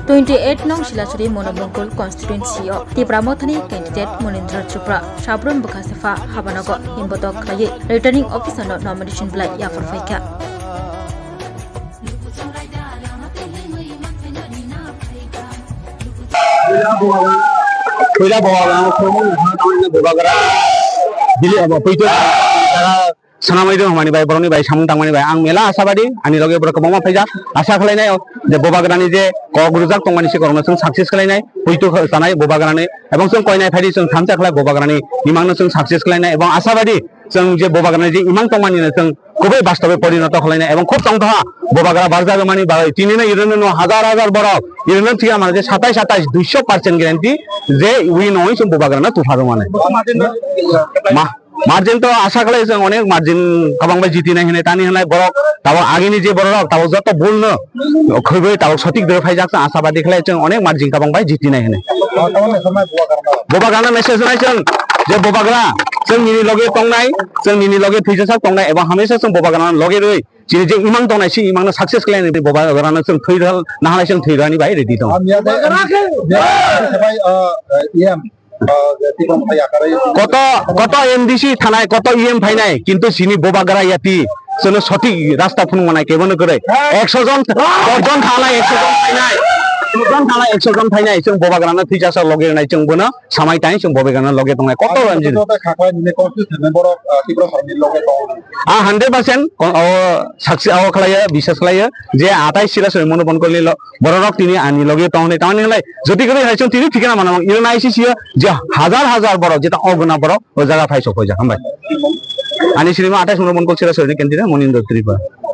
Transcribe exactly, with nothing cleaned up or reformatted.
Twenty eight nong Silachari Monomongkol constituency o Tipra Mothani candidate Monindra Chopra sabrum bwkha sepha habanogo himbotok khlaiwi returning officer no nomination belai yaphar phaikha. Puila bobagrano, puila bobagrano, bobagra, bili abo, puito, jaga, sanamai dong hwnmani bai, borokni bai samung tangmani bai, ang mela asabadi, ani loge borok kwbangma phaijak, asa khlainai je bobagrani je kok rwjak tongmani se kokno chwng success khlainai, puito chanai bobagrani, ebong chwng koinai phaidi chwng thansa khlai bobagrani imangno chwng success khlainai, ebong asabadi chwng je bobagrani je imang tongmani no chwng kubui bastobe porinoto khlainai ebong khub tongthoha bobagra barjak mani bagwi tinino irwino no hajar hajar borok irwino thwiya mano je satais satais duiso percent guarantee je wi nongwi chwng bobagrano tuphar mani. Ma, margin to asa khlai chwng onek margin kwbang bai jitinai hinwi tani hinlai borok tabok agini je borok tabok joto bul no khwibwi tabok sotik doi phaijak chwng asabadi khlai chwng onek margin kwbang bai jitinai hinwi. Bobagrano message nai chwng je bobagra chwng nini loge tongnai, chwng nini loge thwijasak tongnai ebong hamesa chwng bobagrano loge rwi chini je imang tongnai si imangno success khlainai bobagrano chwng thwi nahalai chwng thwi rwani bai ready tong. Miya de, miya de, bai, uh, E M, uh, Tipra Motha yakarwi. Koto, koto M D C thanai, koto E M phainai, kintu sini bobagra yati, sono sotik rasta phunukmanai kebono kwrwi. Ekso jon, dos jon thanai, ekso jon phainai, dos jon thanai, ekso jon phainai, chwng bobagrano thwijasa loge rwnai chwng bono samai tai chwng bobagrano loge tongnai. Koto M D C. Koto khaklai nini constituency member of, uh, Tipra Motha ni loge tong. Ah, hundred percent, o, sakse o khlaiya, biswas khlaiya, je atai sila soi mono bon kolilo, bororok tini ani loge tong hinwi, tamani hinlai, joti kwrwi hai chwng tini thikana mano, ino nai si siyo, je hajar hajar borok, jeta o guna borok, o jaga phai sok hoijak, hambai. Ani sinima atai mono bon kol sila soi ni candidate Monindra Tripura.